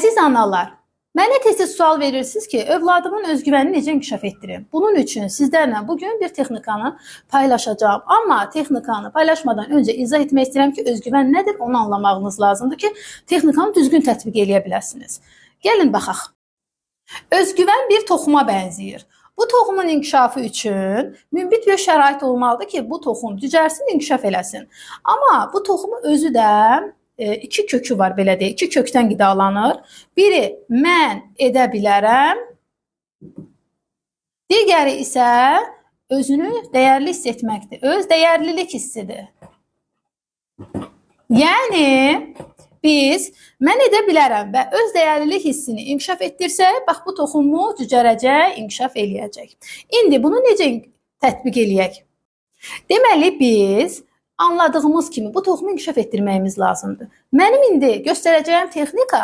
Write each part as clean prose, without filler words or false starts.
Əziz analar, mənə tez-tez sual verirsiniz ki, övladımın özgüvənini necə inkişaf etdirim? Bunun üçün sizlərlə bugün bir texnikanı paylaşacağam. Amma texnikanı paylaşmadan öncə izah etmək istəyirəm ki, özgüvən nədir, onu anlamağınız lazımdır ki, texnikanı düzgün tətbiq eləyə biləsiniz. Gəlin baxaq. Özgüvən bir toxuma bənzəyir. Bu toxumun inkişafı üçün münbit bir şərait olmalıdır ki, bu toxum cücərsin, inkişaf eləsin. Amma bu toxumun özü də iki kökü var, belə deyək, iki kökdən qidalanır. Biri mən edə bilərəm, digəri isə özünü dəyərli hiss etməkdir, öz dəyərlilik hissidir. Yəni, biz mən edə bilərəm və öz dəyərlilik hissini inkişaf etdirsək, bax bu toxumu cücərəcək, inkişaf eləyəcək. İndi bunu necə tətbiq eləyək? Deməli, biz anladığımız kimi bu toxumu inkişaf etdirməyimiz lazımdır. Mənim indi göstərəcəyim texnika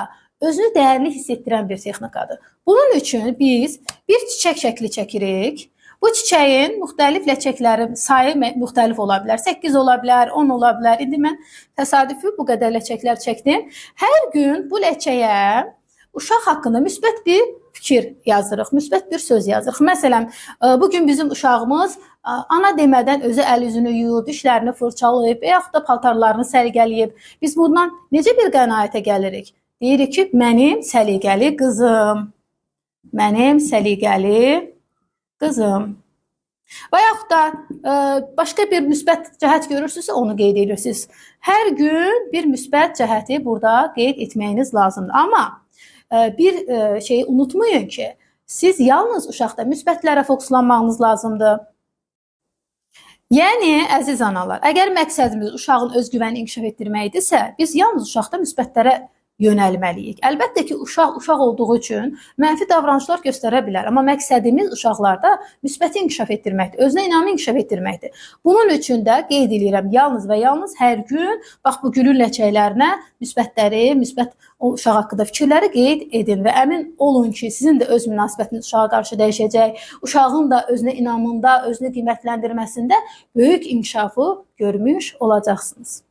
özünü dəyərli hiss etdirən bir texnikadır. Bunun üçün biz bir çiçək şəkli çəkirik. Bu çiçəyin müxtəlif ləçəkləri sayı müxtəlif ola bilər. 8 ola bilər, 10 ola bilər. İndi mən təsadüfi bu qədər ləçəklər çəkdim. Hər gün bu ləçəyə uşaq haqqında müsbət bir fikir yazırıq, müsbət bir söz yazırıq. Məsələn, bugün bizim uşağımız ana demədən özü əl üzünü yuyub, dişlərini fırçalayıb və yaxud da paltarlarını səliqələyib. Biz bundan necə bir qənaətə gəlirik? Deyirik ki, mənim səliqəli qızım, mənim səliqəli qızım. Və yaxud da başqa bir müsbət cəhət görürsünüzsə, onu qeyd edirsiniz. Hər gün bir müsbət cəhəti burada qeyd etməyiniz lazımdır. Amma bir şeyi unutmayın ki, siz yalnız uşaqda müsbətlərə fokuslanmağınız lazımdır. Yəni, əziz analar, əgər məqsədimiz uşağın özgüvənini inkişaf etdirməkdirsə, biz yalnız uşaqda müsbətlərə yönəlməliyik. Əlbəttə ki, uşaq uşaq olduğu üçün mənfi davranışlar göstərə bilər, amma məqsədimiz uşaqlarda müsbəti inkişaf etdirməkdir, özünə inamı inkişaf etdirməkdir. Bunun üçün də qeyd edirəm, yalnız və yalnız hər gün bax bu gülün ləçəklərinə müsbətləri, müsbət o uşaq haqqında fikirləri qeyd edin və əmin olun ki, sizin də öz münasibətiniz uşağa qarşı dəyişəcək, uşağın da özünə inamında, özünü qiymətləndirməsində böyük inkişafı görmüş olacaqsınız.